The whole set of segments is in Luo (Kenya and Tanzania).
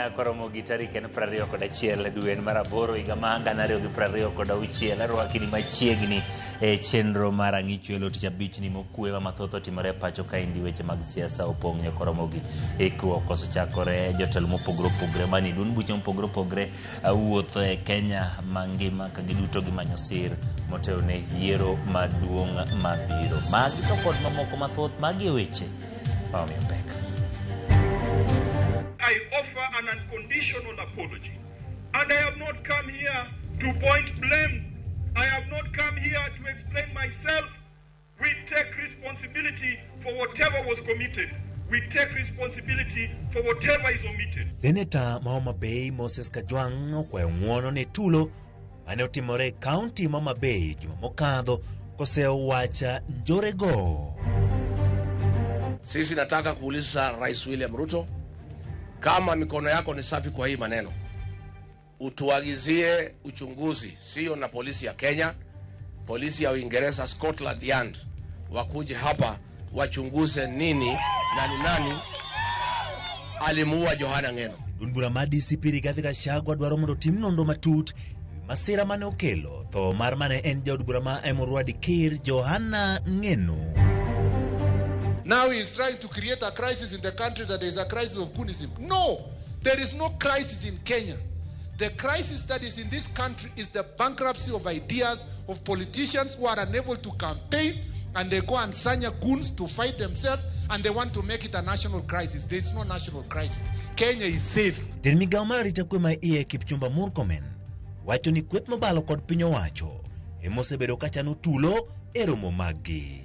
Nyakoromo gi tarik en 21 dwe en mar aboro higa ma 2026. Arwaki ni machiegni e chenro mar Ang'icho Elo tich abich ni mokwe ma mathoth otimore e pacho kaendi weche mag siasa opong' nyakoromo gi ikruok osechakore jotelo mopogore opogore manie duond buche mopogore opogore wuotho e Kenya mangima ka giduto gimanyo sir motelo ne yiero maduong' mabiro. Magi to kod mamoko mathoth magi e weche ma omiyo pek. I offer an unconditional apology. And I have not come here to point blame. I have not come here to explain myself. We take responsibility for whatever was committed. We take responsibility for whatever is omitted. Seneta ma Homa Bay Moses Kajwang' okwayo ng'wono ne tulo mane otimore e kaunti ma Homa Bay juma mokadho kosewacha njorego. Sisi nataka kuuliza Rais William Ruto, kama mikono yako ni safi kwa hii maneno, utuagizie uchunguzi, sio na polisi ya Kenya, polisi ya Uingereza, Scotland Yard, wakuje hapa wachunguze nini na ni nani alimuua Johana Ng'eno. Duond bura mar DCP Rigathi Gachagua dwaro mondo otim nonro matut ewi masira mane okelo tho mar mane en jaod bura ma Emurua Dikir Johana Ng'eno. Now he is trying to create a crisis in the country that there is a crisis of Gunism. No, there is no crisis in Kenya. The crisis that is in this country is the bankruptcy of ideas of politicians who are unable to campaign and they go and sanya goons to fight themselves and they want to make it a national crisis. There is no national crisis. Kenya is safe. Jatend migawo mar arita kwe ma iye Kipchumba Murkomen wacho ni kweth mobalo kod piny owacho ema osebedo ka chano tulo e romo maggi.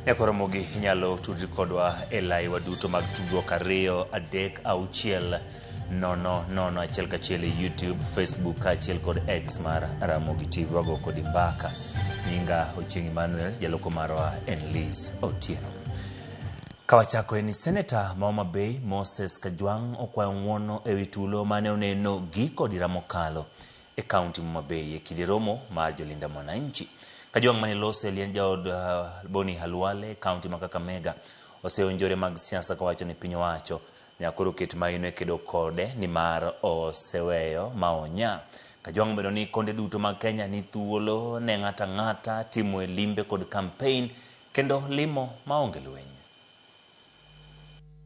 Nyakoromogi inyalo tudri kodwa e lai waduto mag tudruok 2 3 6 0 0 1 1 e YouTube, Facebook kaachiel kod X mar Ramogi TV. Wago kodi mbaka. Nyinga Ochieng' Emmanuel, jaloko marwa en Liz Otieno. Kawachako en ni Seneta ma Homa Bay Moses Kajwang' okwayo ng'uono ewi tulo mane oneno giko dira mokalo e kaunti ma Homa Bay e kinde romo mar jolinda mwananchi. Kajwang' mane loso e liend jaod Boni Khalwale e kaunti ma Kakamega oseyo njore mag siasa kawacho ni piny owacho nyaka koro ket maino e kedo kode nimar oseweyo ma onya. Kajwang' omedo ni konde duto mag Kenya ni thuolo ne ng'ato ang'ata timo e limbe kod campaign kendo limo maonge lweny.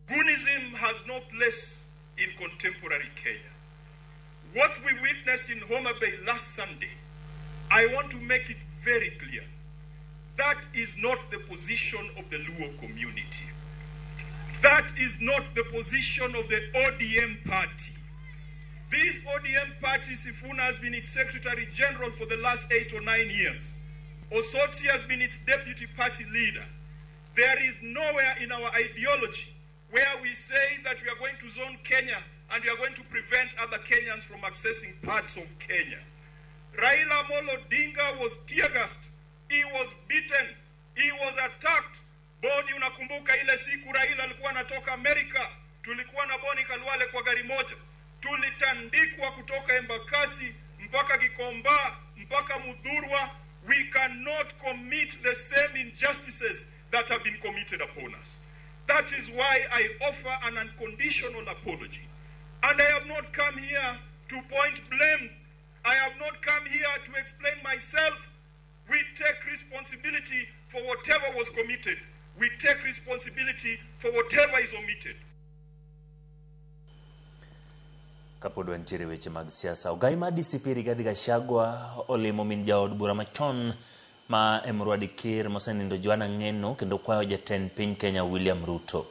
Gunism has no place in contemporary Kenya. What we witnessed in Homa Bay last Sunday, I want to make it very clear. That is not the position of the Luo community. That is not the position of the ODM party. This ODM party, Sifuna has been its Secretary General for the last 8 or 9 years. Osotsi has been its deputy party leader. There is nowhere in our ideology where we say that we are going to zone Kenya and we are going to prevent other Kenyans from accessing parts of Kenya. Raila Amolo Odinga was tear-gassed. He was beaten. He was attacked. Boni, unakumbuka ile siku Raila alikuwa anatoka Amerika, tulikuwa na Boni Khalwale kwa gari moja. Tulitandikwa kutoka Embakasi mpaka Gikomba mpaka Muthurwa. We cannot commit the same injustices that have been committed upon us. That is why I offer an unconditional apology. And I have not come here to point blame. I have not come here to explain myself. We take responsibility for whatever was committed. We take responsibility for whatever is omitted. Kapod wantiere weche mag siasa, ogai mar DCP Rigathi Gachagua olimo min jaod bura machon ma Emurua Dikir mosenindo Joanna Ng'eno kendo kwayo jatend piny Kenya William Ruto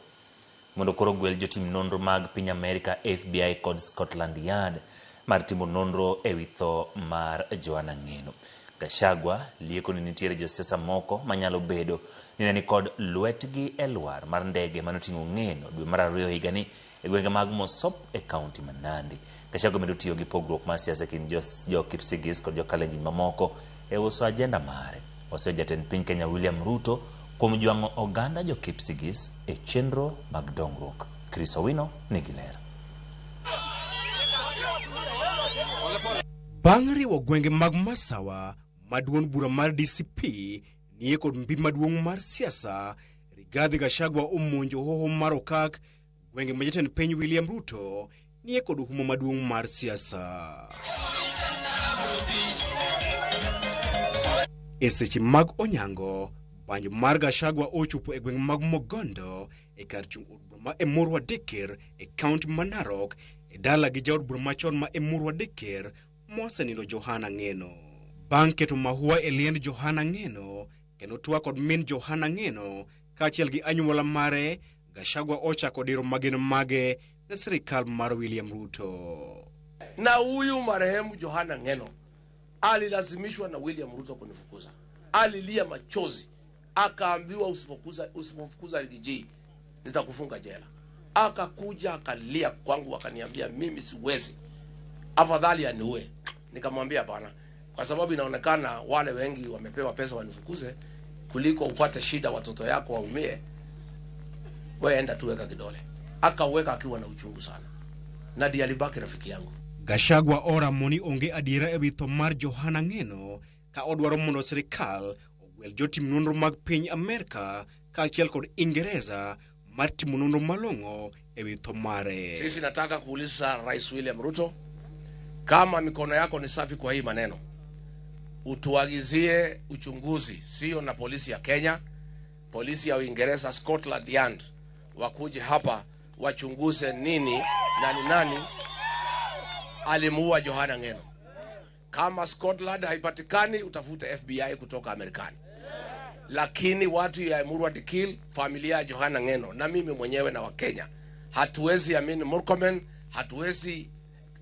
mondo koro ogwel jotim nonro mag piny Amerika FBI kod Scotland Yard mar timo nonro ewi tho mar Joanna Ng'eno. Gachagua lieko ni nitiere josiasa moko manyalo bedo ni ne nikod lwetgi e lwar mar ndege manoting'o Ng'eno dwe mar ariyo higani e gwenge mag Mosop e kaunti ma Nandi. Gachagua medo tiyo gi pogruok mar siasa e kind jo Kipsigis kod jo Kalenjin mamoko e uso ajenda mare. Oseyo jatend piny Kenya William Ruto kuom jwang'o oganda jo Kipsigis e chenro mag dongruok. Chris Owino nigi ler. Bang' riwo gwenge mag Masawa ma duond bura mar DCP nie kod mbi maduong' mar siasa, Rigathi Gachagua omonjo hoho mar Okak, gwenge ma jatend piny William Ruto nie kod humo maduong' mar siasa. E seche mag onyango, banjo mar Gachagua ochopo e gweng' mag Mogondo e kar chung' od bura ma Emurua Dikir e kaunti ma Narok e dala gi jaod bura machon ma Emurua Dikir mosenindo Johana Ng'eno. Bang' keto mahua e liend Johana Ng'eno kendo twak kod min Johana Ng'eno kaachiel gi anyuola mare, Gachagua ochako diro mageno mage ne sirikal mar William Ruto. Na huyu marehemu Johana Ng'eno alilazimishwa na William Ruto kunifukuza. Alilia machozi, akaambiwa usipofukuza Riggy nitakufunga jela. Akakuja akalia kwangu akaniambia mimi siwezi, afadhali aniue. Nikamwambia hapana, kwa sababu inaonekana wale wengi wamepewa pesa wanifukuze kuliko upate shida watoto yako waumie, wewe enda tu weka kidole. Akaweka akiwa na uchungu sana, na ndiye alibaki rafiki yangu. Gachagua oramo ni onge adiera ewi tho mar Johana Ng'eno ka odwaro mondo sirikal ogwel jotim nonro mag piny Amerka kaachiel kod Ingereza mar timo nonro malong'o ewi tho mare. Sisi nataka kuuliza Rais William Ruto, kama mikono yako ni safi kwa hii maneno, utuagizie uchunguzi, sio na polisi ya Kenya, polisi ya Uingereza, Scotland Yard, wakuje hapa wachunguze nini na ni nani alimuua Johana Ng'eno. Kama Scotland haipatikani, utafute FBI kutoka Amerikani. Lakini watu ya Emurua Dikirr, familia ya Johana Ng'eno na mimi mwenyewe na Wakenya, hatuwezi amini Murkomen, hatuwezi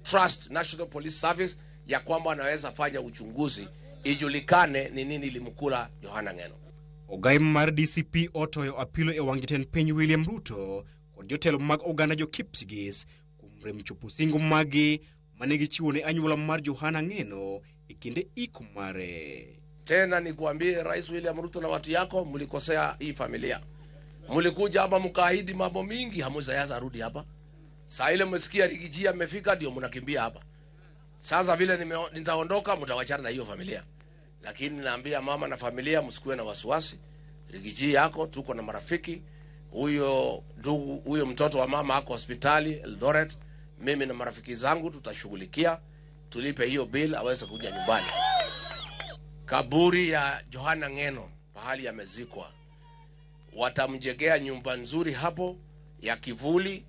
trust National Police Service ya kwamba anaweza fanya uchunguzi ijulikane ni nini ilimkula Johana Ng'eno. Ogai mar DCP otoyo apilo e wang' jatend piny William Ruto kod jotelo mag oganda jo Kipsigis kuom rem chopo singo maggi mane gichiwo ne anyuola mar Johana Ng'eno e kinde iko mare. Tena nikuambie Rais William Ruto na watu yako, mlikosea hii familia. Mlikuja hapa mkaahidi mambo mingi, hamjaanza rudi hapa. Saa ile mmesikia Riggy G amefika, ndio mnakimbia hapa. Sasa vile nitaondoka, mtawachana na hiyo familia. Lakini naambia mama na familia, msikuwe na wasiwasi. Riggy G yako, tuko na marafiki. Huyo ndugu, huyo mtoto wa mama ako hospitali Eldoret. Mimi na marafiki zangu tutashughulikia, tulipe hiyo bill aweze kuja nyumbani. Kaburi ya Johana Ng'eno pahali amezikwa, watamjengea nyumba nzuri hapo ya kivuli,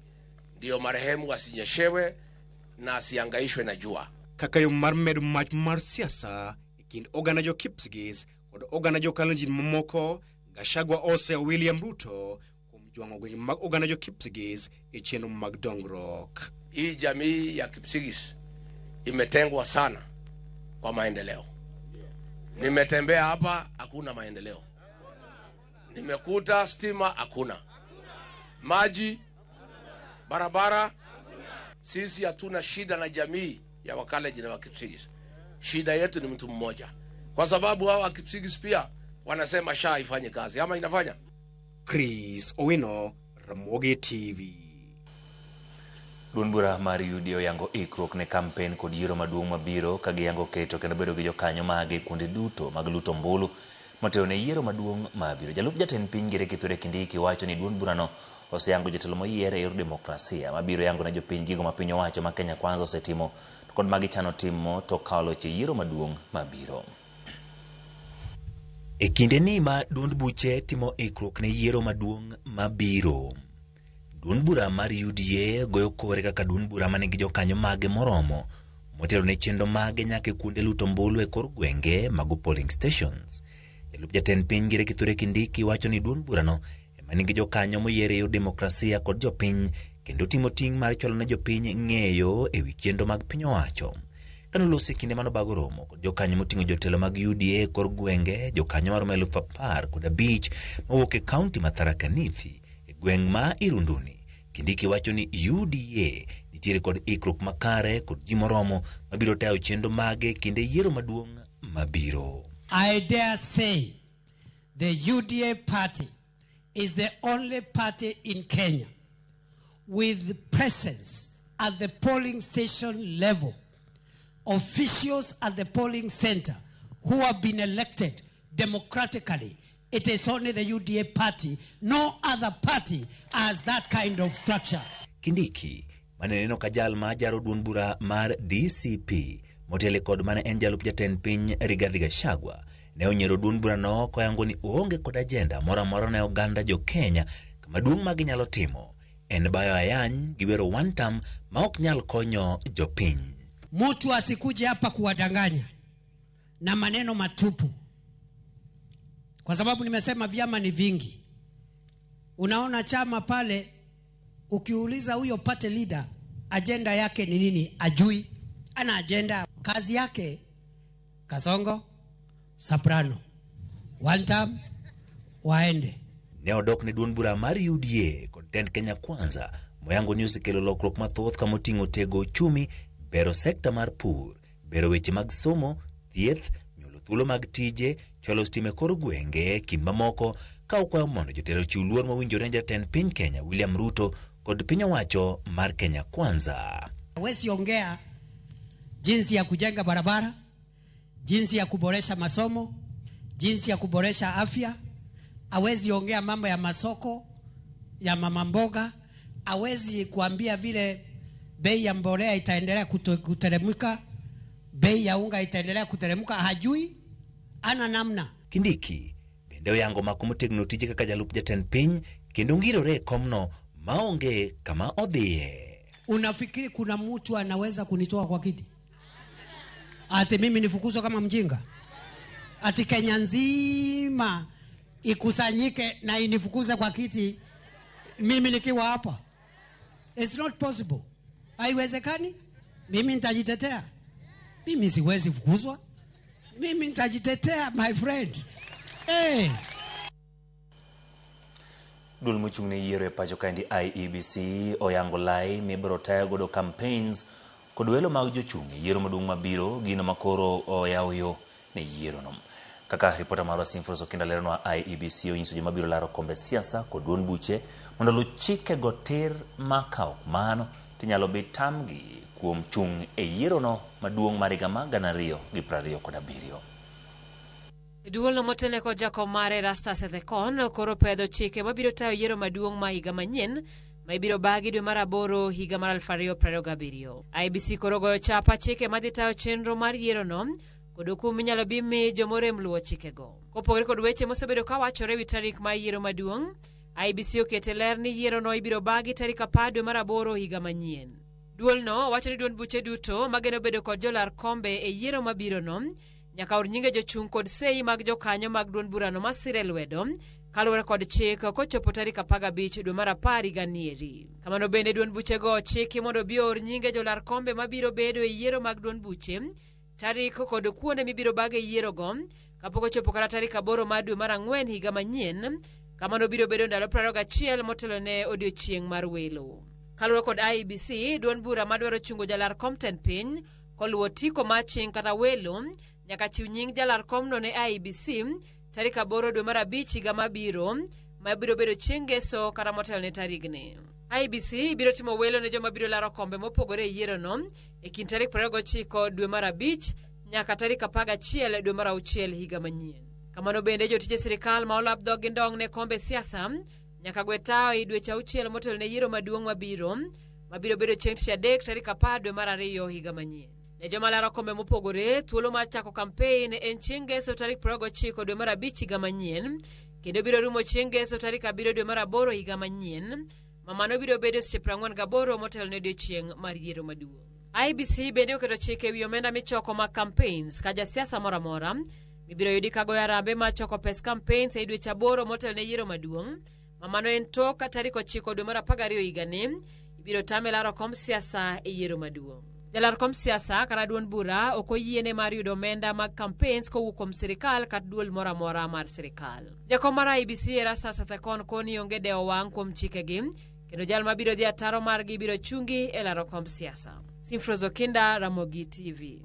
ndio marehemu asinyeshewe na asiangaishwe na jua. Kaka yo mar medo mach mar siasa e kind oganda jo Kipsigis kod oganda jo Kalenjin mamoko, Gachagua oseyo William Ruto kuom jwang'o gwenge mag oganda jo Kipsigis e chenro mag dongruok. Hii jamii ya Kipsigis imetengwa sana kwa maendeleo. Nimetembea hapa, hakuna maendeleo. Nimekuta stima hakuna, maji, barabara. Sisi hatuna shida na jamii ya Wakalenjin na Wakipsigis. Shida yetu ni mtu mmoja, kwa sababu hao Wakipsigis pia wanasema SHA ifanye kazi, ama inafanya? Chris Owino, Ramogi TV. Duond bura mar UDA oyango ikruok ne kampen kod yiero maduong' mabiro ka giyango keto kendo bedo gi jokanyo mage kuonde duto mag luto ombulu motelo ne yiero maduong' mabiro. Jalup jatend piny Ngire Kithure Kindiki wacho ni duond burano oseyango jotelo moyier e yor demokrasia mabiro yango ne jopiny gigo ma piny owacho ma Kenya Kwanza osetimo to kod magichano timo to kawo loch e yiero maduong' mabiro. E kindeni ma duond buche timo ikruok ne yiero maduong' mabiro, duond bura mar UDA goyo kore kaka duond bura manigi jokanyo mage moromo motelo ne chenro mage nyaka e kuonde luto ombulu e kor gwenge mago polling stations. Jalup jatend piny Ngire Kithure Kindiki wacho ni duond burano ema nigi jokanyo moyier e yor demokrasia kod jopiny kendo timo ting' mar chwalo ne jopiny ng'eyo ewi chenro mag piny owacho. Kanoloso e kinde manobago romo kod jokanyo moting'o jotelo mag UDA e kor gwenge, jokanyo maromo 15,000 mawuok e kaunti ma Tharaka Nithi e gweng' ma Irunduni. Kindiki wacho ni UDA nitiere kod ikruok makare kod ji moromo mabiro tayo chenro mage kinde yiero maduong' mabiro. I dare say the UDA party is the only party in Kenya with presence at the polling station level, officials at the polling center who have been elected democratically It is only the UDA party. No other party has that kind of structure. Kindiki mane neno ka jal ma jaro duond bura mar DCP motelo kod mane en jalup jatend piny Rigathi Gachagua ne onyiero duond burano koyango ni oonge kod ajenda moro amora ne oganda jo Kenya. Kama duong' ma ginyalo timo en bayo ayany gi wero one term ma ok nyal konyo jopiny. Mtu asikuje hapa kuwadanganya na maneno matupu, kwa sababu nimesema vyama ni vingi. Unaona chama pale, ukiuliza huyo party leader agenda yake ni nini, ajui. Ana agenda, kazi yake Kasongo, Soprano, one term, waende. Ne odok ne duond bura mar UDA kod tend Kenya Kwanza moyango ni osekelo lokruok mathoth kamoting'o tego uchumi, bero sekta mar pur, bero weche mag somo, thieth, nyuolo thuolo mag tije, chwalo stima e kor gwenge kind mamoko, ka okwayo mondo jotelo ochiw luor mowinjore ne jatend piny Kenya William Ruto kod piny owacho mar Kenya Kwanza. Hawezi ongea jinsi ya kujenga barabara, jinsi ya kuboresha masomo, jinsi ya kuboresha afya. Hawezi ongea mambo ya masoko ya mama mboga. Hawezi kuambia vile bei ya mbolea itaendelea kuteremka, bei ya unga itaendelea kuteremka. Hajui, ana namna. Kindiki bende oyango mako motegno tije kaka jalup jatend piny kendo ngirore e komno maonge kama odhiye. Unafikiri kuna mtu anaweza kunitoa kwa kiti? Ati mimi nifukuzwe kama mjinga? Ati Kenya nzima ikusanyike na inifukuze kwa kiti mimi nikiwa hapa? It's not possible. Haiwezekani. Mimi nitajitetea. Mimi siwezi fukuzwa. Mimi nitajitetea, my friend. Hey. Duol mochung' ne yiero e pacho kaendi IEBC oyango lai mibiro tayo godo campaigns kod welo mag jochung' e yiero maduong' mabiro, gino makoro oyawo yo ne yierono. Kaka ripota marwa Simfros Okinda leronwa, IEBC onyiso joma biro laro kombe siasa kod duond buche mondo oluw chikego tir ma ka ok mano tinyalo bi tamgi kuom chung' e yierono maduong' mar higa mar 2027. Duolno motene kod jakom mare Erastus Ethekon koro pedho chike mabiro tayo yiero maduong' ma higa manyien ma ibiro bagi dwe mar aboro higa mar 2027. IEBC koro goyo chapa chike madhi tayo chenro mar yierono kod okum minyalo bi mi jomorem luwo chikego. Kopogore kod weche mosebedo kawachore ewi tarik mar yiero maduong', IEBC okete ler ni yierono ibiro bagi tarik 10 dwe mar aboro higa manyien. Duolno wacho ni duond buche duto mageno bedo kod jolar kombe e yiero mabirono nyaka or nyinge jochung' kod sei mag jokanyo mag duond burano masire lwedo kaluwore kod chik kochopo tarik 15 dwe mar 10 higa nieri. Kamano bende duond buchego ochiki mondo obi oor nyinge jolar kombe mabiro bedo e yiero mag duond buche, tarik kod kuonde mibiro bage yierogo kapok ochopo kata tarik 8 mar dwe mar 4 higa manyien. Kamano biro bedo ndalo 21 motelo ne odiochieng' mar welo. Kaluwore kod IEBC, duond bura madwaro chungo jalar kom tend piny koluwo otiko mar ching kata welo nyaka chiw nying jalar komno ne IEBC tarik 8 dwe mar 5 higa mabiro, ma biro bedo chieng' ngeso kata motelo ne tarigni. IEBC biro timo welo ne joma biro laro kombe mopogore e yierono e kind tarik 29 dwe mar 5 nyaka tarik 11 dwe mar 6 higa manyien. Kamano bende jotije sirikal ma olap dhog gi ndong' ne kombe siasa nyaka gwe tawo e dweche 6 motelo ne yiero maduong' mabiro bedo chieng' tich adek tarik 10 dwe mar 2 higa manyien. Ne joma laro kombe mopogore, thuolo mar chako kampein en chieng' ngeso tarik 29 dwe mar 5 higa manyien, kendo biro rumo chieng' ngeso tarik 7 dwe mar 8 higa manyien, ma mano biro bedo seche 48 motelo ne odiechieng' mar yiero maduong'. IEBC bende oketo chike ewi omenda michoko mag campaigns ka jasiasa moro amora mibiro yudi ka goyo arambe mar choko pes campaigns e dweche 8 motelo ne yiero maduong', ma mano en tok tarik 9 dwe mar 12 higani, ibiro tame laro kom siasa e yiero maduong'. Jalar kom siasa kata duond bura ok oyiene mar yudo omenda mag campaigns kowuok kuom sirikal kata duol moro amora mar sirikal. Jakom mar IEBC Erastus Ethekon koni onge dewo wang' kuom chikegi, kendo jal mabiro dhi ataro margi biro chungi e laro kom siasa. Simfros Okinda, Ramogi TV.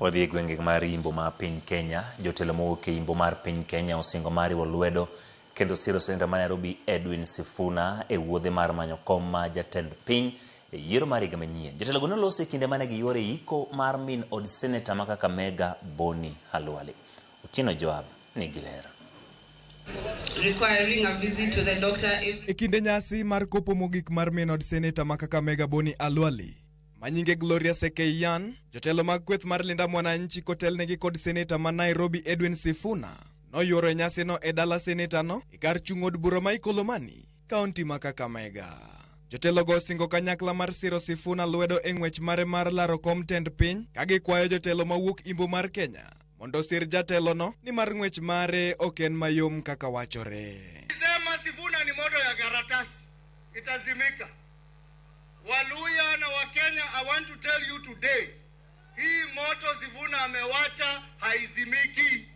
Wadhi e gwenge mar Imbo ma piny Kenya. Jotelo mowuok e Imbo mar piny Kenya osingo mar riwo lwedo kendo siro seneta ma Nairobi Edwin Sifuna e wuodhe mar manyo kom ma jatend piny e yiero mar higa manyien. Jotelogo noloso e kinde mane giyuoro e iko mar min od seneta ma Kakamega Boni Khalwale. Otieno Joab nigi ler. Requiring a visit to the doctor every E kinde nyasi mar kopo mogik mar min od seneta ma Kakamega Boni Khalwale, manyinge Gloria Sekeiyan, jotelo mag kweth mar Linda Mwananchi kotelnegi kod seneta ma Nairobi Edwin Sifuna noyuoro e nyasino e dala senetano e kar chung' od bura ma Ikolomani, kaunti ma Kakamega. Jotelogo osingo kanyakla mar siro Sifuna lwedo e ng'wech mare mar laro kom tend piny ka gikwayo jotelo mawuok imbo mar Kenya mondo osir jatelono nimar ng'wech mare ok en mayom kaka wachore. Sema Sifuna ni moto ya karatasi, itazimika. Waluya na Wakenya, I want to tell you today, hii moto Sifuna amewacha haizimiki,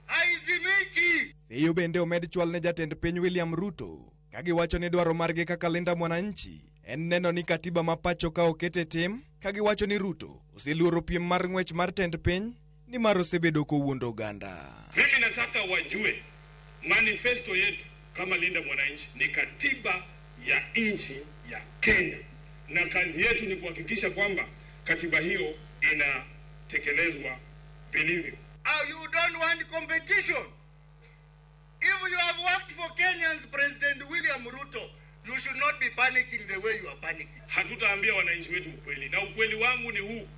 haizimiki. Seyo bende omed chwal ne jatend piny William Ruto ka giwacho ni dwaro margi kaka Linda Mwananchi en neno ni katiba ma pacho ka oket e tim ka giwacho ni Ruto oseluoro piem mar ng'wech mar tend piny nimar osebedo kowuondo oganda. Mimi nataka wajue manifesto yetu kama Linda Mwananchi ni katiba ya nchi ya Kenya, na kazi yetu ni kuhakikisha kwamba katiba hiyo inatekelezwa vilivyo. You don't want competition. If you have worked for Kenyans, President William Ruto, you should not be panicking the way you are panicking. Hatutaambia wananchi wetu ukweli, na ukweli wangu ni huu: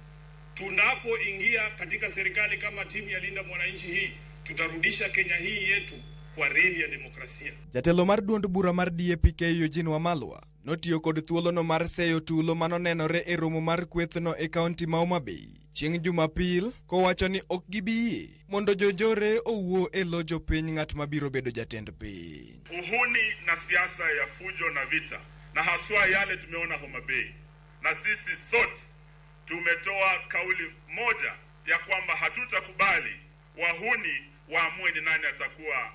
tunapoingia katika serikali kama timu ya Linda Mwananchi hii, tutarudisha Kenya hii yetu kwa reli ya demokrasia. Jatelo mar duond bura mar DAP-K Eugene Wamalwa notiyo kod thuolono mar seyo tulo manonenore e romo mar kwethno e kaunti ma Homa Bay chieng' Jumapil kowacho ni ok gibi yie mondo jonjore owuo e lo jopiny ng'at mabiro bedo jatend piny. Uhuni na siasa ya fujo na vita, na haswa yale tumeona Homa Bay, na sisi sote tumetoa kauli moja ya kwamba hatutakubali wahuni waamue ni nani atakuwa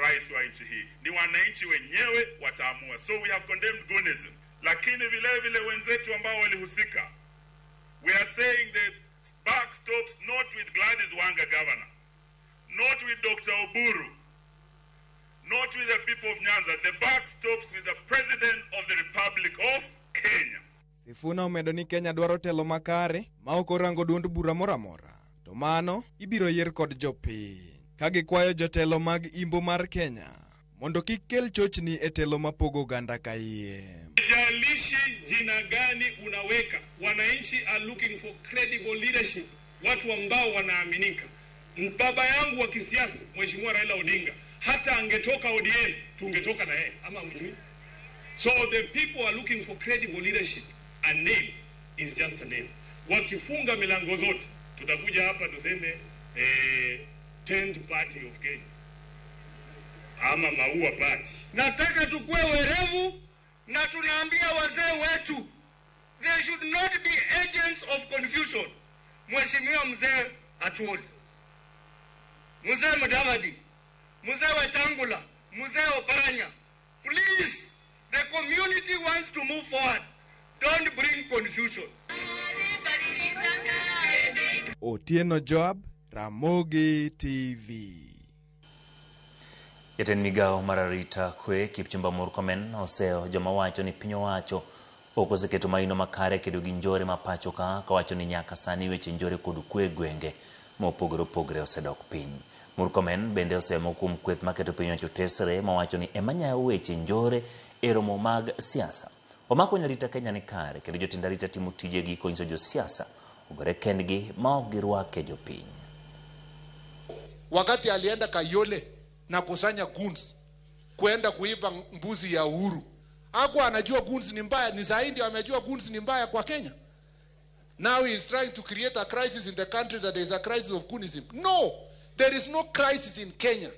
rais wa nchi hii. Ni wananchi wenyewe wataamua. So we have condemned goonism. Lakini vile vile wenzetu ambao walihusika, we are saying the buck stops not with Gladys Wanga governor, not with Dr. Oburu, not with the people of Nyanza. The buck stops with the President of the Republic of Kenya. Sifuna omedo ni Kenya dwaro telo makare ma ok orango duond bura moro amora, to mano ibiro yier kod jopiny ka gikwayo jotelo mag imbo mar Kenya mondo kik kel chochni e telo mapogo oganda kayiem. Haijalishi jina gani unaweka, wananchi are looking for credible leadership, watu ambao wanaaminika. Baba yangu wa kisiasa Mheshimiwa Raila Odinga, hata angetoka ODM tungetoka na yeye, ama mjui? So the people are looking for credible leadership. A name is just a name. Wakifunga milango zote, tutakuja hapa tuseme Tent Party of Kenya ama Maua Party. Nataka tukue werevu na tunaambia wazee wetu they should not be agents of confusion. Mheshimiwa Mzee Atwoli, Mzee Mudavadi, Mzee Wetangula, Mzee Oparanya, please, the community wants to move forward. Don't bring confusion. Otieno Joab, Ramogi TV. Jatend migawo mar arita kwe Kipchumba Murkomen oseyo joma wacho ni piny owacho ok oseketo maino makare kedo gi njore ma pacho ka kawacho ni nyaka sani weche njore kod kwe e gwenge mopogore opogore osedok piny. Murkomen bende oseyo moko kuom kweth maketo piny owacho tesre mawacho ni ema nyayo weche njore e romo mag siasa. Omako ni arita Kenya ni kare kendo jotend arita timo tijegi konyiso josiasa ogore kendgi ma ok girwake jopiny. Wakati alienda Kayole na kusanya goons kwenda kuiba mbuzi ya Uhuru, hakuwa anajua goons ni mbaya. Ni zaidi ndio amejua goons ni mbaya kwa Kenya. Now he is trying to create a crisis in the country that there is a crisis of goonism. No, there is no crisis in Kenya.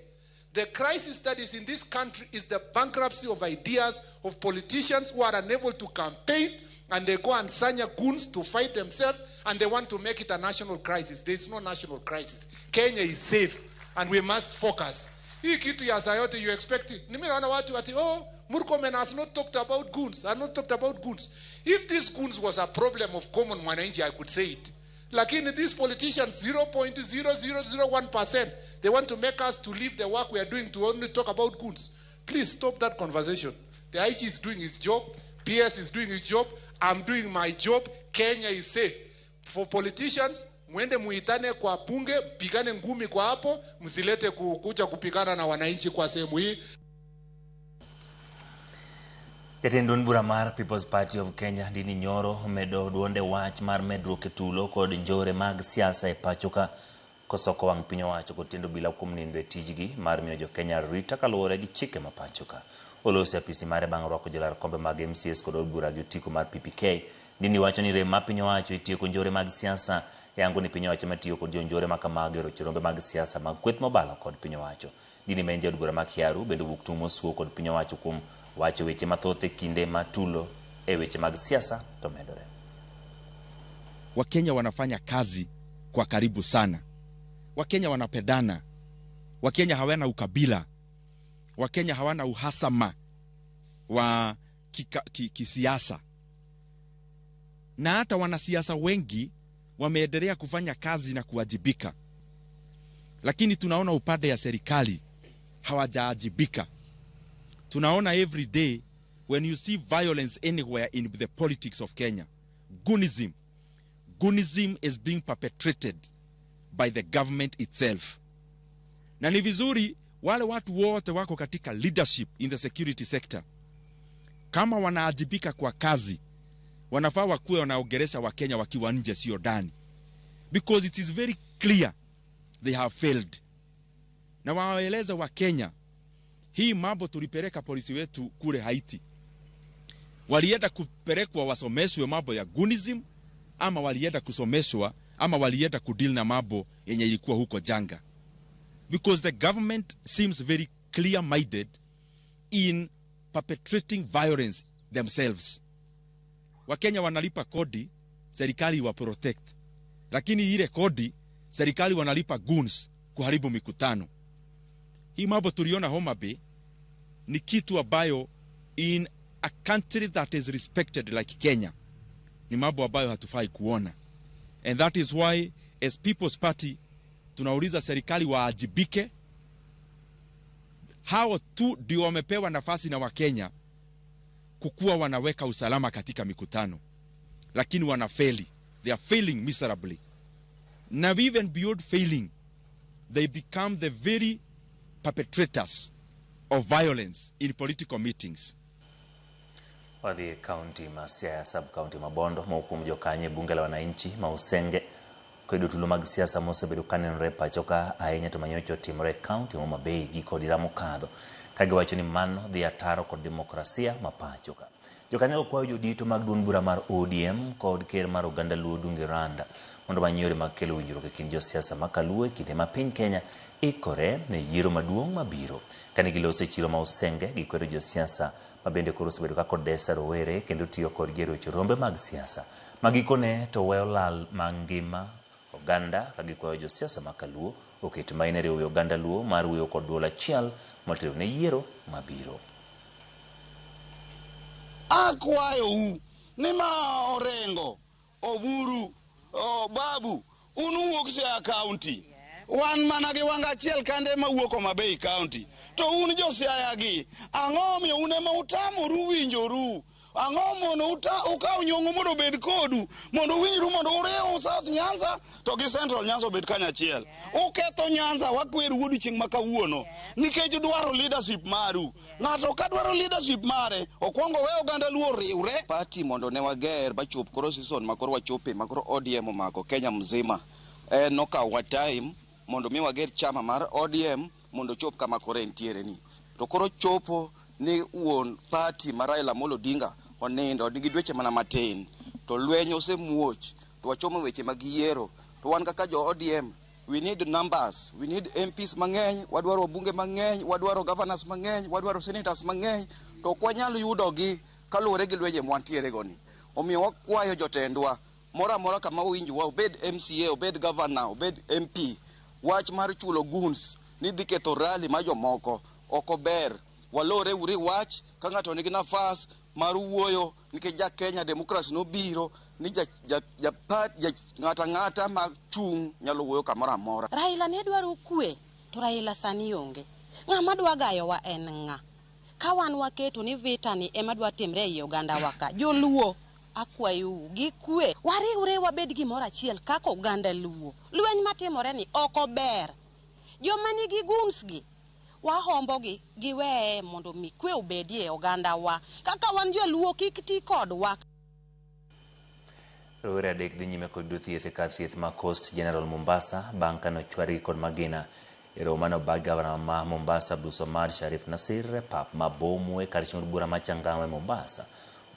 The crisis that is in this country is the bankruptcy of ideas of politicians who are unable to campaign, and they go and sanya goons to fight themselves, and they want to make it a national crisis. There is no national crisis. Kenya is safe, and we must focus. Hii kitu ya saa yote you expect it. Mimi naona watu ati, oh, Murkomen has not talked about goons, has not talked about goons. If this goons was a problem of common mwananchi, I could say it. Lakini these politicians, 0.0001%, they want to make us to leave the work we are doing to only talk about goons. Please stop that conversation. The IG is doing his job, PS is doing his job, I'm doing my job, Kenya is safe. For politicians, Mwende muitane kwa bunge, mpigane ngumi kwa hapo, msilete kuja kupigana na wananchi kwa sehemu hii. Jatend duond bura mar People's Party of Kenya Ndindi Nyoro omedo duonde wach mar medruok e tulo kod njore mag siasa e pacho ka kosoko wang' piny owacho kod tend obila kuom nindo e tijgi mar miyo jo-Kenya arita kaluwore gi chike ma pacho ka. Oloso e apisi mare bang' rwako jolar kombe mag MCAs kod od bura gi otiko mar PPK. Ndindi wacho ni rem ma piny owacho e tieko njore mag siasa yango ni piny owacho matiyo kod jonjore ma kamago e rocho rombe mag siasa mag kweth mobalo kod piny owacho. Ndindi ma en jaod bura ma Kiaru bende owuok tung' mosuo kod piny owacho kuom wacho weche mathoth e kinde ma tulo e weche mag siasa to medore. Wakenya wanafanya kazi kwa karibu sana. Wakenya wanapendana. Wakenya hawana ukabila. Wakenya hawana uhasama wa kisiasa. Na hata wanasiasa wengi wameendelea kufanya kazi na kuwajibika. Lakini tunaona upande ya serikali hawajaajibika. Tunaona every day when you see violence anywhere in the politics of Kenya, goonism. Goonism is being perpetrated by the government itself. Na ni vizuri wale watu wote wako katika leadership in the security sector, kama wanaajibika kwa kazi, wanafaa wakuwe wanaongelesha Wakenya wakiwa nje, sio ndani. Because it is very clear they have failed. Na waeleze Wakenya, hii mambo tulipeleka polisi wetu kule Haiti. Walienda kupelekwa wasomeshwe mambo ya goonism, ama walienda kusomeshwa, ama walienda kudeal na mambo yenye ilikuwa huko janga. Because the government seems very clear-minded in perpetrating violence themselves. Wakenya wanalipa kodi, serikali wa protect. Lakini ile kodi, serikali wanalipa goons kuharibu mikutano. Hii mambo tuliona Homa Bay ni kitu ambayo in a country that is respected like Kenya ni mambo ambayo hatufai kuona. And that is why as People's Party tunauliza serikali waajibike. Hao tu ndio wamepewa nafasi na Wakenya kukuwa wanaweka usalama katika mikutano, lakini wanafeli. They are failing miserably. Now even beyond failing, they become the very perpetrators of violence in political meetings. Wadhi e kaunti ma Siaya sub-county ma Bondo, moko kuom jokanyo e bunge la wananchi ma Usenge kwedo tulo mag siasa mosebedo kanenore e pacho ka ahinya to manyocha otimore e kaunti ma Homa Bay giko dira mokadho, ka giwacho ni mano dhi ataro kod demokrasia ma pacho ka. Jokanyogo kwayo jodito mag duond bura mar ODM kod ker mar oganda Luo Odungi Randa mondo omany yore mag kelo winjruok e kind josiasa ma kaluo e kinde ma piny Kenya ikore ne yiero maduong' mabiro. Kane giloso e chiro ma Usenge, gikwedo josiasa ma bende koro osebedo ka kodesa rowere kendo tiyo kodgi e rocho rombe mag siasa. Ma gikone to weyo lal mag ngima oganda ka gikwayo josiasa ma kaluo oket maino e riwo oganda Luo mar wuoyo kod duol achiel motelo ne yiero mabiro. Akwayou ni ma Orengo, Oburu, Babu, un uwuok Siaya County. Wan mana gi wang' achiel kande ema wuok Homa Bay County. To un jo Siaya gi, ang'o omiyo un ema utamoru winjoru? Ang'o mono ukaw nyong'o mondo obed kodu, mondo uwinjru, mondo uriw South Nyanza to gi Central Nyanza obed kanyachiel. Uketho Nyanza, wakweru odiochieng' ma kawuono, nikech dwaro leadership maru. Ng'ato ka dwaro leadership mare, okwongo we oganda Luo riwre. Party mondo ne wager bachop koro season ma koro wachope, ma koro ODM omako Kenya mzima. Nokawa time mondo mi wager chama mar ODM mondo chop kama koro entiere ni. To koro chopo ni wuon party mar Raila Amolo Odinga onindo nigi dweche mana matin, to lweny osemuoch, to wachomo weche mag yiero. To wan kaka jo ODM, we need numbers, we need MPs mang'eny, wadwaro wabunge mang'eny, wadwaro governors mang'eny, wadwaro senators mang'eny, to ok wanyal yudogi kaluwore gi lwenje mwantiere go ni. Omiyo wakwayo jotendwa moro amora kama owinjwa, obed MCA, obed governor, obed MP, wach mar chulo goons ni dhi ketho rally ma jomoko ok ober. Walore uru wach ka ng'ato nigi nafas mar wuoyo, nikech ja Kenya democracy nobiro ni ng'ato ang'ata ma chung' nyalo wuoyo kamoro amora. Raila ne dwaro kwe, to Raila sani onge. Ng'ama dwa gayowa en ng'a? Ka wan waketo ni vita ni ema dwa timre ei oganda wa ka, joluo Akwayou gi kwe, wariwre wabed gimoro achiel kaka oganda Luo. Lweny matimore ni ok ober. Joma nigi goons gi, wahombogi giweye mondo mi kwe obedie e ogandawa. Kaka wan joluo kik ti kodwa. Rowere adek dhi nyime kod yudo thieth e kar thieth ma Coast General Mombasa bang' kane ochwadgi kod magina e romo mane obag gavana ma Mombasa Abdulswamad Sharif Nassir e pap ma Bomu e kar chung' od bura ma Changamwe Mombasa.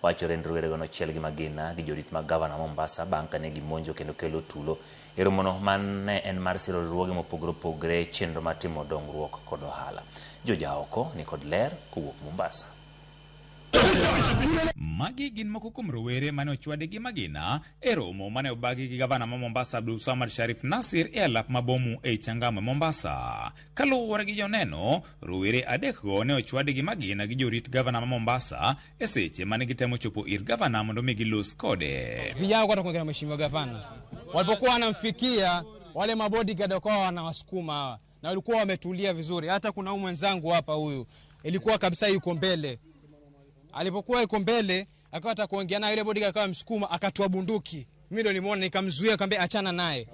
Wachore ni rowerego nochiel gi magina gi jorit mag gavana ma Mombasa bang' kane gimonjo kendo kelo tulo e romono mane en mar siro riwruoge mopogore opogore e chenro mar timo dongruok kod ohala. George Aoko ni kod ler kowuok Mombasa. Magi gin moko kuom rowere mane ochwadi gi magina e romo mane obagi gi gavana ma Mombasa Abdulswamad Sharif Nassir e alap ma Bomu ei Changamwe Mombasa. Kaluwore gi joneno, rowere adekgo ne ochwadi gi magina gi jorit gavana ma Mombasa e seche mane gitemo chopo ir gavana mondo mi gilos kode. Vijana kwenda kuongea na mheshimiwa gavana, walipokuwa wanamfikia wale mabodyguard wakawa wanawasukuma hawa, na walikuwa wametulia vizuri. Hata kuna huyu mwenzangu hapa, huyu ilikuwa kabisa yuko mbele. Alipokuwa yuko mbele akawa hata kuongea naye, yule bodyguard akawa msukuma, akatoa bunduki. Mimi ndo nilimwona nikamzuia, nikamwambia achana naye.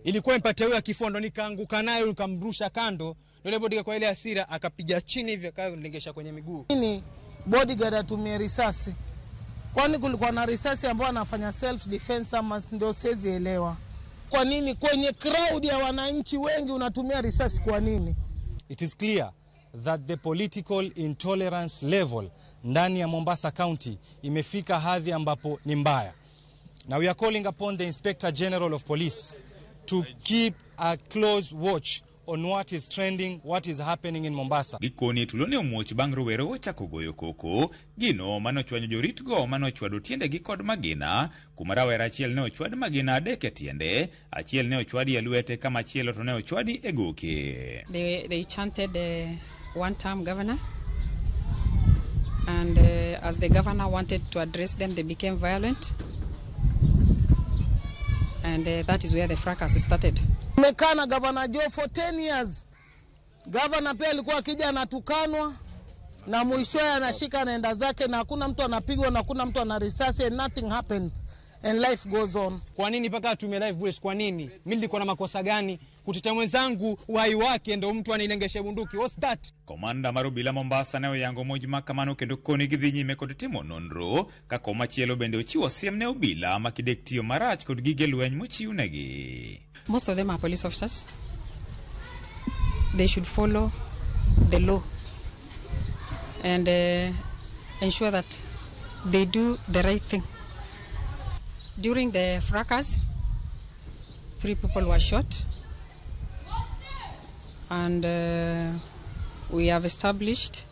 Ilikuwa impate huyo kifo, ndo nikaanguka naye nikamrusha kando. Yule bodyguard kwa ile hasira akapiga chini hivi akanilengesha kwenye miguu. Nini bodyguard atumie risasi? Kwani kulikuwa na risasi ambayo anafanya self defense ama ndio siwezi elewa. Kwa nini kwenye crowd ya wananchi wengi unatumia risasi kwa nini? It is clear that the political intolerance level ndani ya Mombasa County imefika hadhi ambapo ni mbaya. Now we are calling upon the Inspector General of Police to keep a close watch on what is trending, what is happening in Mombasa. Gikoni tulo ne omuoch bang' rowere ochako goyo koko, gino mane ochwanyo joritgo mane ochwado tiendegi kod magina, kuma rawera achiel ne ochwad magina adek e tiende, achiel ne ochwadi e lwete ka machielo to ne ochwadi e goke. They chanted one-term governor, and as the governor wanted to address them, they became violent, and that is where the fracas started. Tumekaa na Governor Joe for 10 years. Governor pia alikuwa akija anatukanwa na mwishowe anashika anaenda zake, na hakuna mtu anapigwa na hakuna mtu ana risasi, and nothing happens and life goes on. Kwa nini mpaka atumie live bullets? Kwa nini? Mimi nilikuwa na makosa gani? Kutetea mwenzangu uhai wake ndo mtu anilengeshe bunduki. What's that? Komanda mar obila Mombasa ne oyango monj ma kamano kendo koni gidhi nyime kod timo nonro ka komachielo bende ochiwo siem ne obila ma kidek tiyo marach kod gige lweny mochiwnegi. Most of them are police officers. They should follow the law and ensure that they do the right thing. During the fracas, 3 people were shot, and we have established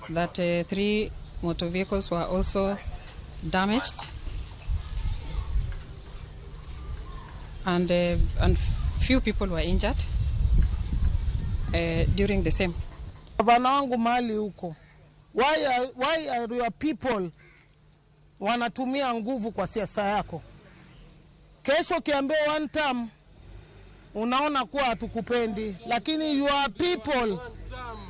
that 3 motor vehicles were also damaged, and few people were injured during the same. Gavana wangu mahali huko, why are your people wanatumia nguvu kwa siasa yako? Kesho ukiambiwa one term unaona kuwa hatukupendi, lakini your people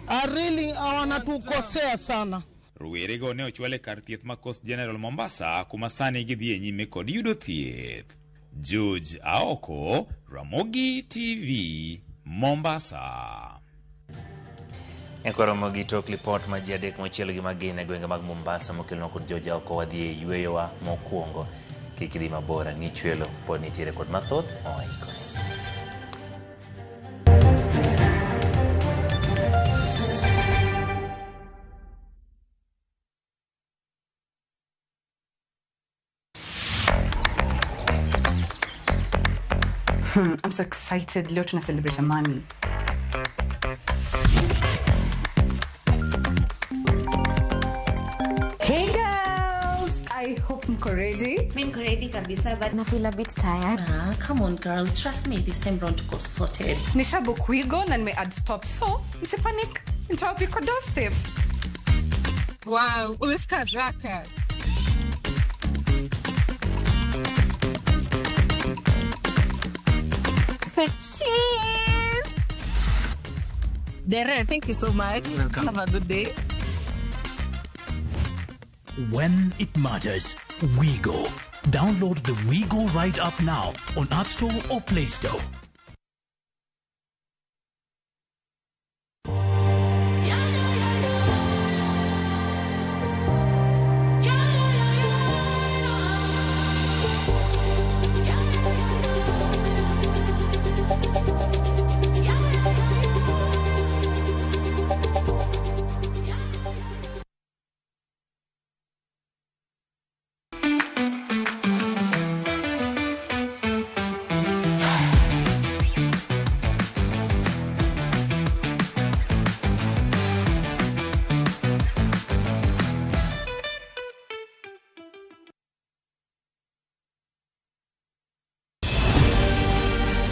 are really wanatukosea sana. Rowerego ne ochwal e kar thieth ma Coast General Mombasa kuma sani gidhi e nyime kod yudo thieth. George Aoko, Ramogi TV, Mombasa. Ekoromo gi tok lipot ma ji adek mochiel gi magina e gwenge mag Mombasa mokelnwa kod George Aoko wadhi e yweyowa mokwongo. Kik idhi mabor, ang'i chwelo pod nitiere kod mathoth mowaikore. I'm so excited. Leo tuna celebrate Amani. Hey girls, I hope mko ready. Mimi niko ready kabisa, but na feel a bit tired. Come on girl, trust me, this time round tuko sorted. Nishabook Wigo na nime add stop, so msipanic, nitawapika doorstep. Wow, umefika haraka. Say cheese. Dere, thank you so much. Welcome. Have a good day. When it matters, WeGo. Download the WeGo Ride app now on App Store or Play Store.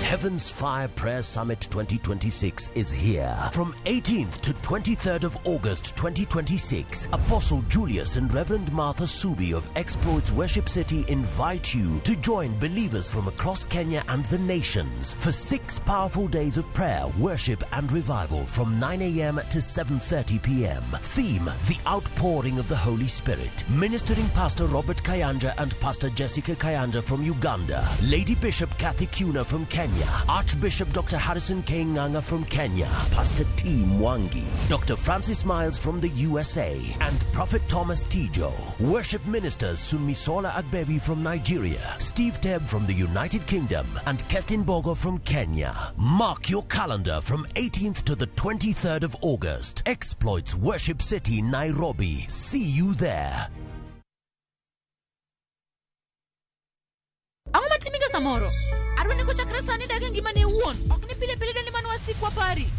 Heaven's Fire Prayer Summit 2026 is here. From 18th to 23rd of August 2026, Apostle Julius and Reverend Martha Subi of Exploits Worship City invite you to join believers from across Kenya and the nations for 6 powerful days of prayer, worship and revival from 9 a.m. to 7:30 p.m. Theme, The Outpouring of the Holy Spirit. Ministering Pastor Robert Kayanja and Pastor Jessica Kayanja from Uganda. Lady Bishop Kathy Kuna from Kenya. Archbishop Dr. Harrison K. Nganga from Kenya, Pastor T. Mwangi, Dr. Francis Miles from the USA, and Prophet Thomas Tijo. Worship ministers Sunmisola Agbebi from Nigeria, Steve Tebb from the United Kingdom, and Kestin Bogo from Kenya. Mark your calendar from 18th to the 23rd of August. Exploits Worship City, Nairobi. See you there. Ang'o matimiga samoro? Adwa ni kochakre sani dag e ngimani iwuon, ok ni pile pile ni mano wasikwa pari.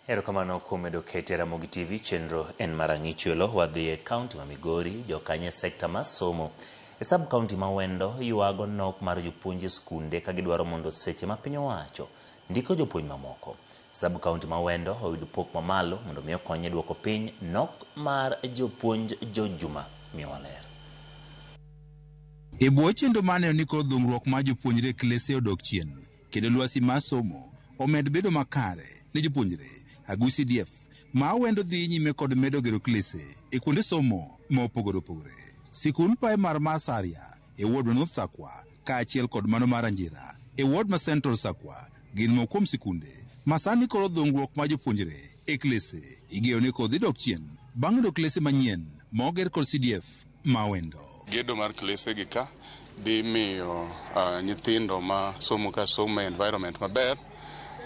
Erokamano kuom medo kete Ramogi TV, chenro en mar ang'ichwelo. Wadhi e kaunti ma Migori, jokanyo e sekta mar somo. E sub kaunti ma Wendo ywago nok mar jopuonj e skunde ka gidwaro mondo seche ma piny owacho ndiko jopuonj mamoko. Sub kaunti ma Wendo oyud pok mamalo mondo mi okony e duoko piny nok mar jopuonj. Jojuma miyowa ler. E bwo chenro mane ni kod dhungruok mar jopuonjre e klese odok chien, kendo lwasi mar somo omed bedo makare ne jopuonjre. Agu CDF ma Wendo dhi nyime kod medo gero klese e kuonde somo ma opogore opogore. Sikund primar mar Saria e ward ma North Sakwa kaachiel kod mano mar Anjira e ward ma Central Sakwa gin moko kuom sikunde ma sani koro dhungruok mar jopuonjre e klese igeno ni kodhi dok chien bang' yudo klese manyien ma oger kod CDF ma Wendo. Gedo mar klese gi ka dhi miyo nyithindo ma somo ka somo e environment maber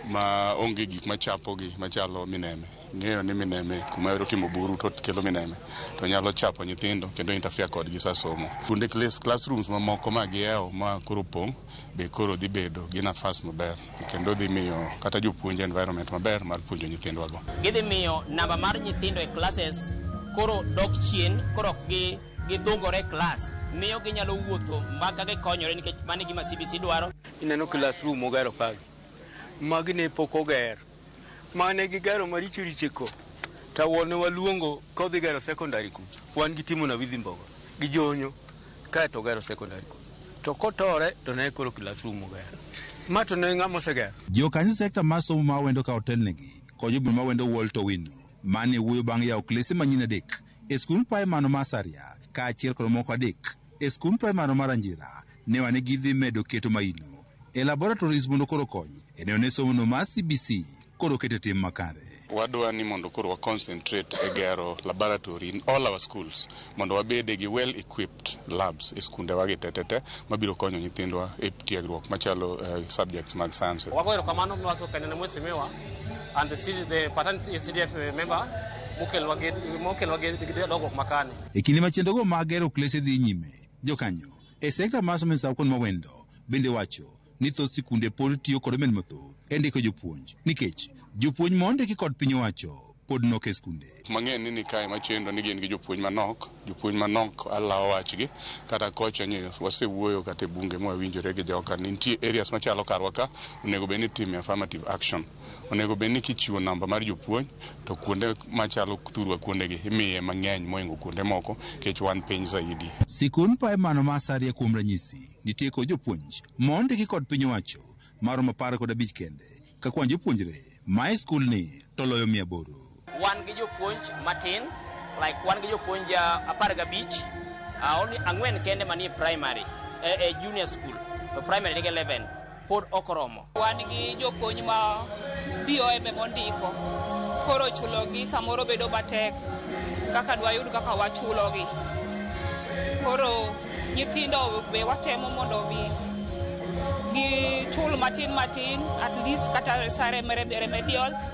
ma onge gik machapogi machalo mineme. Ng'eyo ni mineme kuma otimo buru to kelo mineme to nyalo chapo nyithindo kendo interfere kodgi sa somo. Kuonde classrooms mamoko ma giyawo ma koro pong' be koro dhi bedo gi nafas maber kendo dhi miyo kata jopuonj environment maber mar puonjo nyithindwago. Gidhi miyo namba mar nyithindo e classes koro dok chien, koro ok gidhungore e class, miyo ginyalo wuotho ma ka gikonyore nikech mano e gima CBC dwaro. Ineno classroom mogero kagi, magi ne pok oger, mane gigero maricho richo to wuon waluongo kodhi gero secondary kucha, wan gi Timo na Widhi Mbogo gi Jonyo kaeto ogero secondary kucha, to kotore to ne koro classroom ogero ma to ne ng'ama osegero. Jokanyo sekta mar somo ma Wendo ka otelnegi kod jobura ma Wendo Walter Owino mane wuoyo bang' yawo klese manyien 3 e skund primar mar Saria kaachiel kod moko 3 e skund primar mar Anjira ne wane gidhi medo keto maino e laboratories mondo koro kony e neno ni somo no mar CBC koro kete tim makare. Wadwa ni mondo koro wa concentrate e gero laboratory in all our schools mondo wabede gi well equipped labs e skundewa gi tetete mabiro konyo nyithindwa e tiegruok machalo subjects mag science. Wago erokamano miwaso kenya ne mheshimiwa and the paternity CDF member mokelwa gi dongruok makani. E kinde ma chenrogo mag gero klese dhi nyime, jokanyo e sekta mar somo e sub kaunti ma Wendo bende wacho ni thoth sikunde pod tiyo kod omenda mathoth e ndiko jopuonj nikech jopuonj mondiki kod piny owacho pod nok e skunde. Mang'eny ni kae machendo ni gin gi jopuonj manok, jopuonj manok alawo wachgi kata kocha nye wasewuoyo kata e bunge mwawinjore gi joka ni nitie areas machalo karwa ka onego bed ni itime affirmative action. Onego bed ni kichiwo namba mar jopuonj to kuonde machalo thurwa kuondegi imiye mang'eny moingo kuonde moko nikech wan piny zaidi. Sikund Paemano ma Asaria kuom ranyisi nitie kod jopuonj mondiki kod piny owacho maromo 15 kende ka kwan jopuonjre ma e skul ni to loyo 800. Wan gi jopuonj matin, like wan gi jopuonj 15, only 4 kende manie primary, e junior school, to primary nigi 11, pod ok oromo. Wan gi jopuonj ma BOM mondiko, koro chulogi samoro bedo matek kaka dwayud kaka wachulogi. Koro nyithindo be watemo mondo mi gichul matin matin, at least kata sare remedials,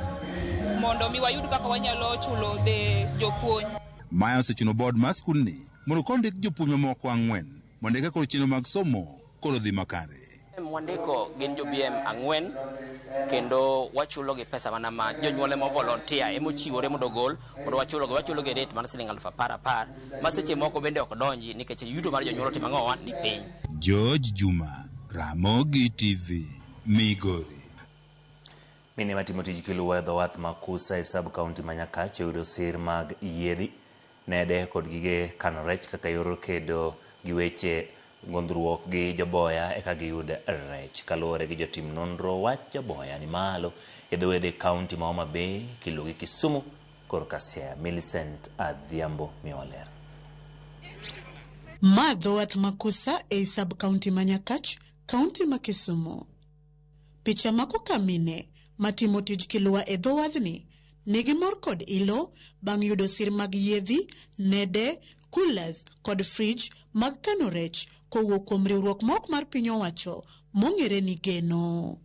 mondo mi wayud kaka wanyalo chulo the jopuonj. Mae osechuno board mar skundni mondo kondik jopuonj mamoko 4 mondo eka koro chenro mag somo koro dhi makare. Mwandiko gin jo BM 4 kendo wachulo gi pesa mana ma jonyuol ema volunteer emochiwore mondo ogol mondo wachulo gi rate mar siling 10,000 ma seche moko bende ok donji nikech yuto mar jonyuol otimo ang'owa ni piny. George Juma, Ramogi TV, Migori. Mine matimo tij kiluwa e dho wath ma Kusa e sub county ma Nyakach oyudo sir mag yiedhi, nede kod gige kano rech kaka yor kedo gi weche gondruok gi joboya eka giyud rech. Kaluwore gi jotim nonro, wach joboya ni malo e dho wedhe county ma Homa Bay, Kilo gi Kisumu korka Siaya. Millicent Adhiambo miyowa ler. Ma dho wath ma Kusa ei sub county ma Nyakach, county ma Kisumu. Picha mako ka mine matimo tij kiluwa e dho wadhni nigi mor kod ilo bang' yudo sir mag yiedhi, nede, coolers kod fridge mag kano rech kowuok kuom riwruok ma ok mar piny owacho mong'ere ni Geno.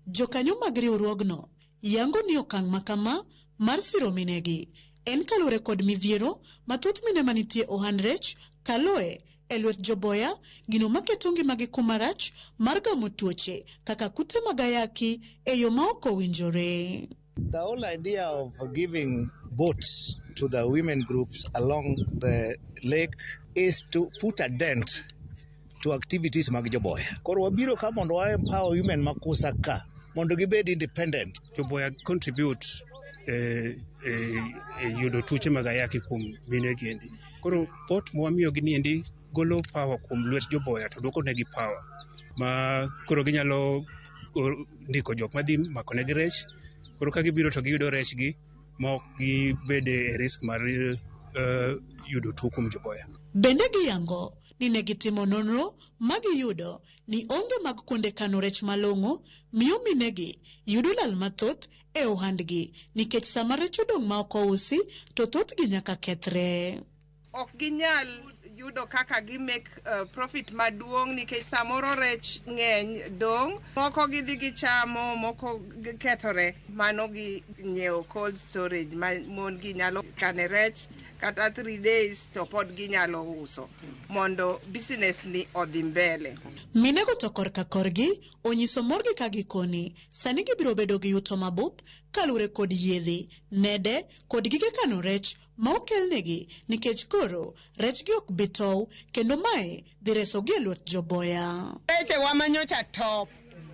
Jokanyo mag riwruogno yango ni okang' makama mar siro minegi en kaluwore kod midhiero ma thoth mine manitie ohand rech kaloe e lwet joboya, gino maketo ngimagi kuma rach mar gamo tuoche kaka kute mag ayaki e yo ma ok owinjore. The whole idea of giving boats to the women groups along the lake is to put a dent to activities mag joboya. Koro wabiro ka mondo wa empower women ma Kusa ka mondo gibed independent. Joboya contribute yudo tuoche mag ayaki kuom mine giendi. Koro boat mwamiyogi niendi golo power kuom lwet joboya to duoko negi power ma koro ginyalo ndiko jok madhi mako negi rech. Koro ka gibiro to giyudo rechgi ma ok gibede e risk mar yudo tuo kuom joboya. Bende giyango ni ne gitimo nonro ma giyudo ni onge mag kuonde kano rech malong'o miyo minegi yudo lal mathoth e ohandgi nikech sama rech odong' ma ok ousi to thothgi nyaka kethre. Ok ginyal yudo kaka gi make profit maduong' nikech samoro rech ng'eny dong', moko gidhi gichamo, moko kethore. Mano gi nyiewo cold storage ma mon gi nyalo kane rech kata 3 days to pod ginyalo uso mondo business ni odhi mbele. Minego to korka korgi onyiso morgi ka gikoni sani gibiro bedo gi yuto mabup kaluwore kod yiedhi, nede kod gige kano rech ma okelnegi nikech koro rechgi ok bi tow kendo mae dhi resogi e lwet joboya. Reche wa manyocha top,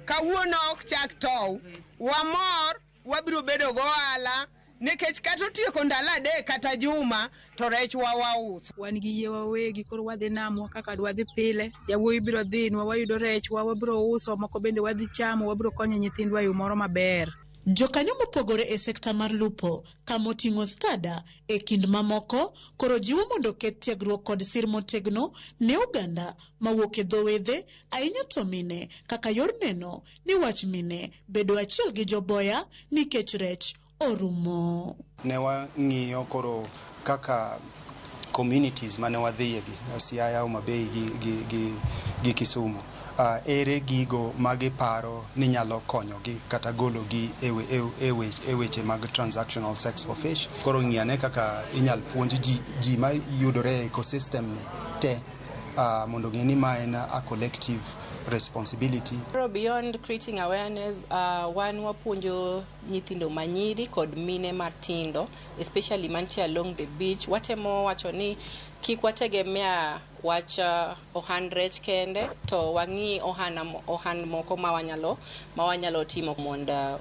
kawuono ok chak tow, wamor wabiro bedo go ohala nikech kata otieko ndalo 3 kata juma to rech wa wauso. Wan gi yie wawegi koro wadhi namwa kaka dwadhi pile, yawuoyi biro dhinwa wayudo rech wa wabiro uso, moko bende wadhi chamo, wabiro konyo nyithindwa e yo moro maber. Jokanyo mopogore e sekta mar lupo kamoting'o stada e kind mamoko koro jiwo mondo oket tiegruok kod sir motegno ne oganda mawuok e dho wedhe ahinya to mine kaka yor neno ni wach mine bedo achiel gi joboya nikech rech orumo. Ne wang'iyo koro kaka communities mane wadhiye gi Siaya, Homa Bay gi Kisumu. Ere gigo magiparo ni nyalo konyogi kata gologi e weche mag transactional sex for fish. Koro ng'iyane kaka inyal puonj ji ma yudore e ecosystem ni te mondo ng'e ni ma en a collective responsibility. Beyond creating awareness, wan wapuonjo nyithindo manyiri kod mine matindo, especially mantie along the beach. Watemo wacho ni kik wategemea wach ohand rech kende, to wang'i ohan moko ma wanyalo timo mondo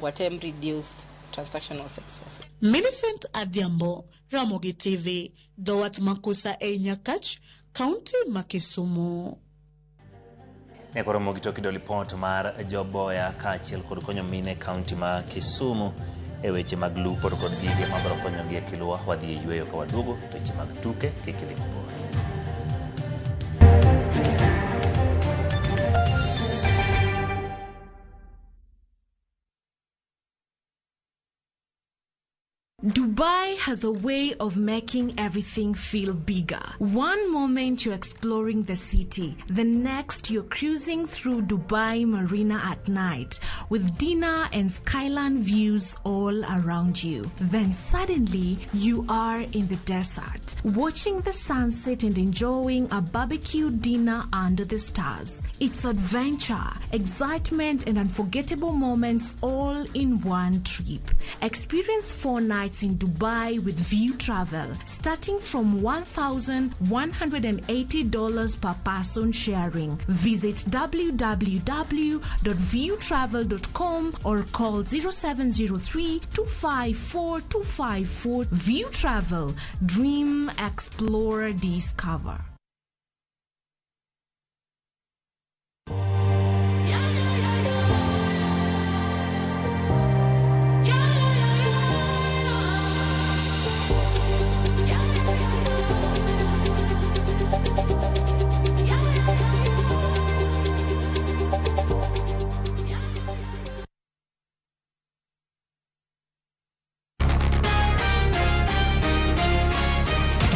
watem reduce transactional sex work. Millicent Adhiambo, Ramogi TV, dho wath Makusa ei Nyakach, kaunti ma Kisumu. Ne koro Ramogi to kido lipot mar joboya kaachiel kod konyo mine kaunti ma Kisumu e weche mag lupo to kod gige mabiro konyogi e kilwa. Wadhi e yweyo ka waduogo weche mag tuke kik idhi mabor. Dubai has a way of making everything feel bigger. One moment you're exploring the city, the next you're cruising through Dubai Marina at night with dinner and skyline views all around you. Then suddenly you are in the desert, watching the sunset and enjoying a barbecue dinner under the stars. It's adventure, excitement, and unforgettable moments all in one trip. Experience 4 nights in Dubai with View Travel, starting from $1,180 per person sharing. Visit www.viewtravel.com or call 0703 254 254. View Travel. Dream, explore, discover.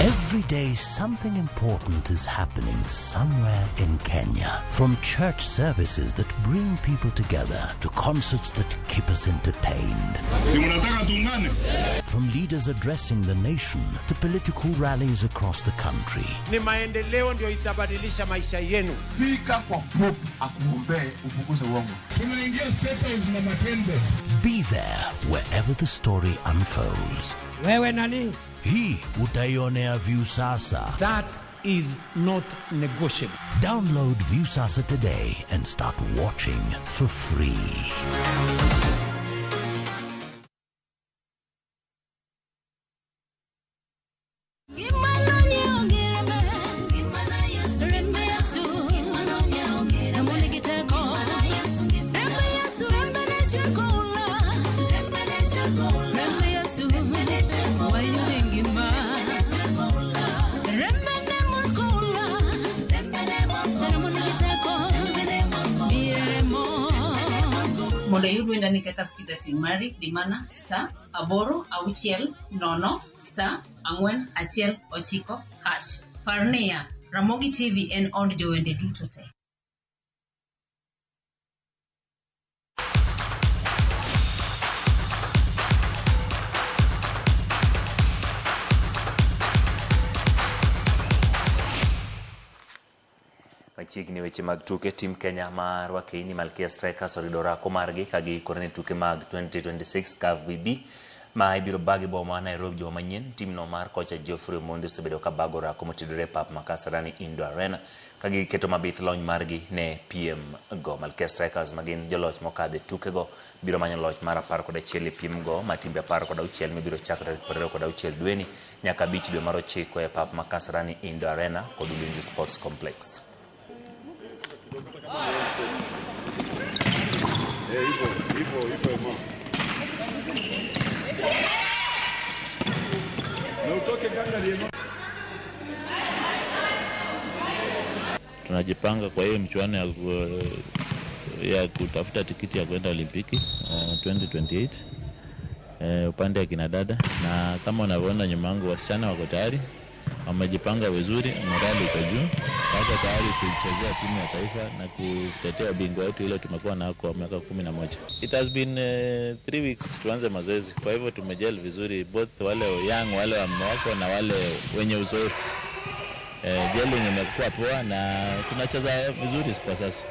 Every day something important is happening somewhere in Kenya. From church services that bring people together to concerts that keep us entertained. From leaders addressing the nation to political rallies across the country. Ni maendeleo ndio itabadilisha maisha yenu. Fika kwa Pope akuombee upunguze uongo. Tunaingia settles na matendo. Be there wherever the story unfolds. Wewe nani? Hii utaionea Viusasa. That is not negotiable. Download Viusasa today and start watching for free. Mondo iyud wendani kaka Skiza Team mari, dimana *8 6 0 *4 1 9 #. Par niya, Ramogi TV en od jowende duto te. Machiegni weche mag tuke. Tim Kenya mar Wakeini Malkia Strikers orido orako margi ka giikore ne tuke mag 2026 CAF BB ma ibiro bagi boma Nairobi juma manyien. Timno mar kocha Geoffrey Omondi osebedo ka bago orako motudore e pap ma Kasarani Indoor Arena ka giketo mabith lony margi ne piem go. Malkia Strikers magin joloch mokadho e tukego biro manyo loch mar 11 e piem go ma timbe 16 mibiro chak tarik 26 dweni nyaka 5 dwe mar 9 e pap ma Kasarani Indoor Arena kod Ulinzi Sports Complex. Tunajipanga kwa hiyo mchuano ya kutafuta tikiti ya kwenda Olimpiki 2028 upande ya kina dada, na kama unavyoona nyuma yangu wasichana wako tayari, wamejipanga vizuri, morali iko juu, wako tayari kuchezea timu ya taifa na kutetea ubingwa wetu ile tumekuwa nao kwa miaka 11. It has been 3 weeks tuanze mazoezi, kwa hivyo tumejel vizuri, both wale young, wale wako na wale wenye uzoefu. Gelling imekuwa poa na tunacheza vizuri kwa sasa.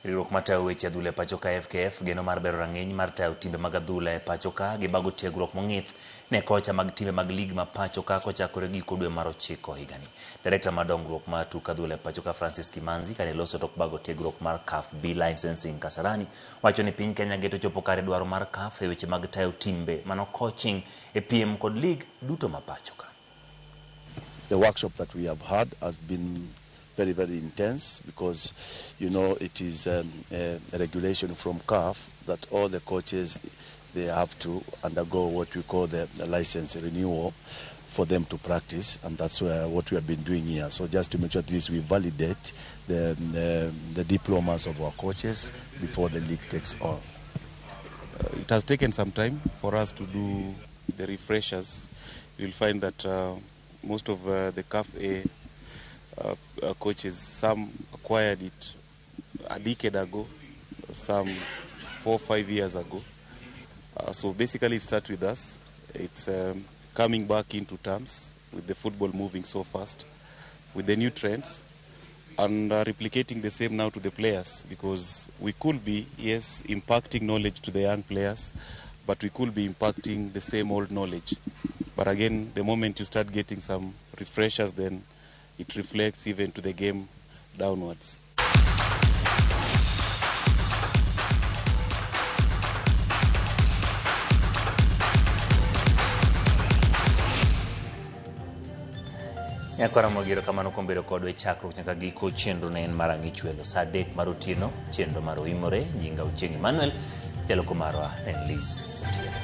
Riwruok mar tayo weche adhula e pacho ka FKF geno mar bero rang'iny mar tayo timbe mag adhula e pacho ka gi bago tiegruok mong'ith ne kocha mag timbe mag lig ma pacho ka kochakore giko dwe mar 9 higani. Direkta mar dongruok mar tuk adhula e pacho ka Francis Kimanzi kane loso tok bago tiegruok mar CAF B licensing Kasarani wacho ni piny Kenya geto chopo kare dwaro mar CAF e weche mag tayo timbe mano coaching e piem kod lig duto ma pacho ka. The workshop that we have had has been very, very intense because, you know, it is a regulation from CAF that all the coaches, they have to undergo what we call the license renewal for them to practice, and that's what we have been doing here. So just to make sure at least we validate the diplomas of our coaches before the league takes on. It has taken some time for us to do the refreshers. You'll find that most of the CAF A coaches, some acquired it a decade ago, some 4 or 5 years ago. So basically it starts with us. It's coming back into terms with the football moving so fast, with the new trends, and replicating the same now to the players, because we could be, yes, impacting knowledge to the young players, but we could be impacting the same old knowledge. But again, the moment you start getting some refreshers, then it reflects even to the game downwards. Nyakwara Mogiro kamano kuom bedo kodwa e chakruok nyaka giko chenro ne en mar Ang'ich Welo. Sa 3 mar otieno, chenro mar Oimore, nyinga Ochieng' Emmanuel, jaloko marwa en Liz Otieno.